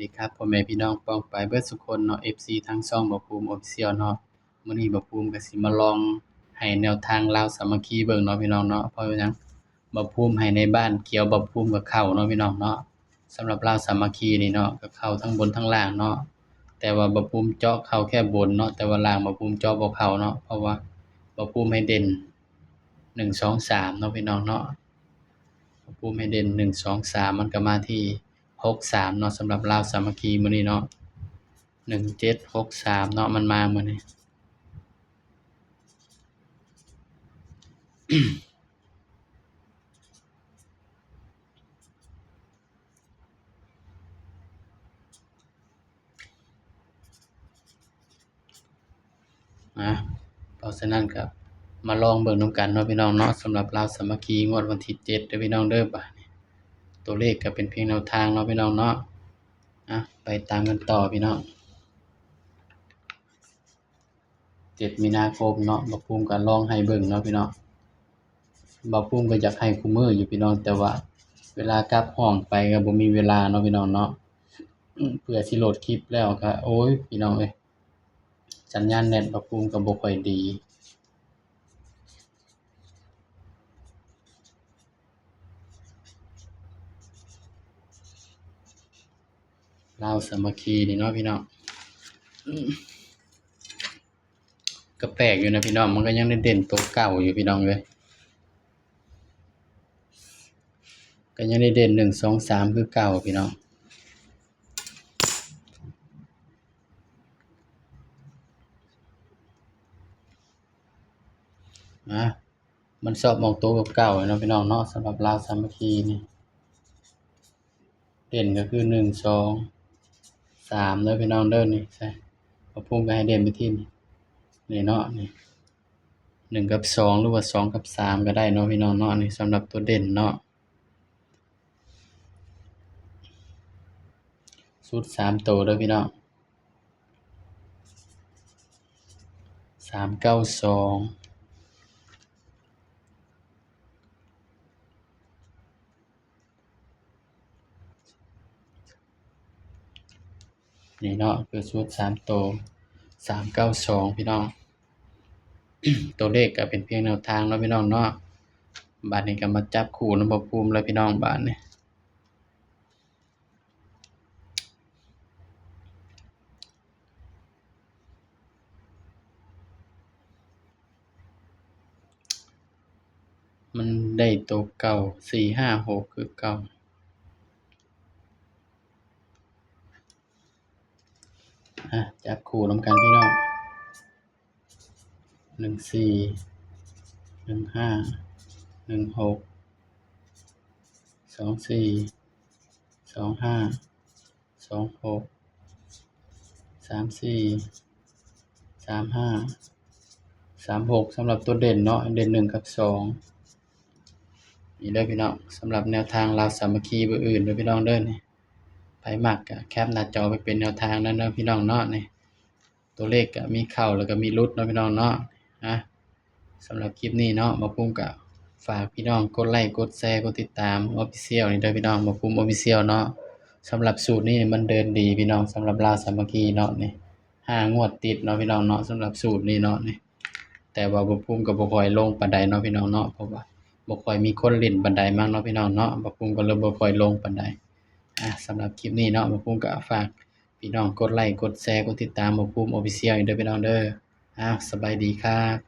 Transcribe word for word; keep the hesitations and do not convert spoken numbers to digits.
ดีครับ พ่อแม่พี่น้องป้องปายเบิดสุคนเนาะ เอฟซี ทางช่องบ่าวภูมิ Official เนาะ มื้อนี้บ่าวภูมิก็สิมาลองให้แนวทางลาวสามัคคีเบิ่งเนาะพี่น้องเนาะ เพราะว่าหยัง บ่าวภูมิให้ในบ้านเกี่ยวบ่าวภูมิก็เข้าเนาะพี่น้องเนาะ สำหรับลาวสามัคคีนี่เนาะ ก็เข้าทั้งบนทั้งล่างเนาะ แต่ว่าบ่าวภูมิเจาะเข้าแค่บนเนาะ แต่ว่าล่างบ่าวภูมิเจาะบ่เข้าเนาะ เพราะว่าบ่าวภูมิให้เด่น หนึ่ง สอง สาม เนาะพี่น้องเนาะ บ่าวภูมิให้เด่น หนึ่ง สอง สาม มันก็มาที่ หก สาม เนาะ สำหรับลาวสามัคคีมื้อนี้เนาะ หนึ่งเจ็ดหกสาม เนาะ มันมามื้อนี้ นะ เพราะฉะนั้นก็มาลองเบิ่งนำกันเนาะพี่น้องเนาะ สำหรับลาวสามัคคีงวดวันที่เจ็ดเด้อพี่น้องเด้อ บาดนี้ ตัวเลขก็เป็นเพียงแนวทางเนาะพี่น้องเนาะ อ่ะ ไปตามกันต่อพี่น้อง เจ็ด มีนาคมเนาะ บ่าวภูมิก็ลองให้เบิ่งเนาะพี่น้อง บ่าวภูมิก็อยากให้คุมื้ออยู่พี่น้อง แต่ว่าเวลากลับห้องไปก็บ่มีเวลาเนาะพี่น้องเนาะ เพื่อสิโหลดคลิปแล้วก็ โอ้ย พี่น้องเอ้ย สัญญาณเน็ตบ่าวภูมิก็บ่ค่อยดี ลาวสามัคคีนี่เนาะพี่น้อง อืม ก็แปลกอยู่นะพี่น้อง มันก็ยังได้เด่นตัวเก่าอยู่พี่น้องเอ้ย ก็ยังได้เด่น หนึ่ง สอง สาม คือเก่าพี่น้อง นะ มันชอบออกตัวเก่าๆเนาะพี่น้องเนาะ สำหรับลาวสามัคคีนี่ เด่นก็คือ หนึ่ง สอง สาม เด้อพี่น้องเด้อ นี่ ใช่ บ่าวภูมิก็ให้เด่นไปที่นี่ นี่เนาะ นี่ หนึ่ง กับ สอง หรือว่า สอง กับ สาม ก็ได้เนาะพี่น้องเนาะ นี่สำหรับตัวเด่นเนาะ ชุดสามตัวเด้อพี่น้อง สามเก้าสอง นี่เนาะ คือชุดสามตัว สามเก้าสอง พี่น้อง ตัวเลขก็เป็นเพียงแนวทางเนาะพี่น้องเนาะ บาดนี้ก็มาจับคู่นำบ่าวภูมิเลยพี่น้อง บาดนี้ มันได้ตัวเก่า สี่ห้าหก คือเก่า อ่ะ จับคู่นำกันพี่น้อง หนึ่งสี่ หนึ่งห้า หนึ่งหก สองสี่ สองห้า สองหก สามสี่ สามห้า สามหก สำหรับตัวเด่นเนาะ เด่น หนึ่ง กับ สอง นี่เด้อพี่น้อง สำหรับแนวทางลาวสามัคคีเบอร์อื่นเด้อพี่น้องเด้อ นี่ ไผมักก็แคปหน้าจอไปเป็นแนวทางนั้นเนาะพี่น้องเนาะ นี่ ตัวเลขก็มีเข้าแล้วก็มีหลุดเนาะพี่น้องเนาะ นะ สำหรับคลิปนี้เนาะ บ่าวภูมิก็ฝากพี่น้องกดไลค์ กดแชร์ กดติดตาม Official นี่เด้อพี่น้อง บ่าวภูมิ Official เนาะ สำหรับสูตรนี้มันเดินดีพี่น้อง สำหรับลาวสามัคคีเนาะ นี่ ห้างวดติดเนาะพี่น้องเนาะ สำหรับสูตรนี้เนาะ นี่ แต่ว่าบ่าวภูมิก็บ่ค่อยลงปานใดเนาะพี่น้องเนาะ เพราะว่าบ่ค่อยมีคนเล่นปานใดมั้งเนาะพี่น้องเนาะ บ่าวภูมิก็เลยบ่ค่อยลงปานใด อ่ะ สำหรับคลิปนี้เนาะ บ่าวภูมิก็ฝากพี่น้องกดไลค์ กดแชร์ กดติดตาม บ่าวภูมิ Official อีกเด้อพี่น้องเด้อ อ้าว สบายดีครับ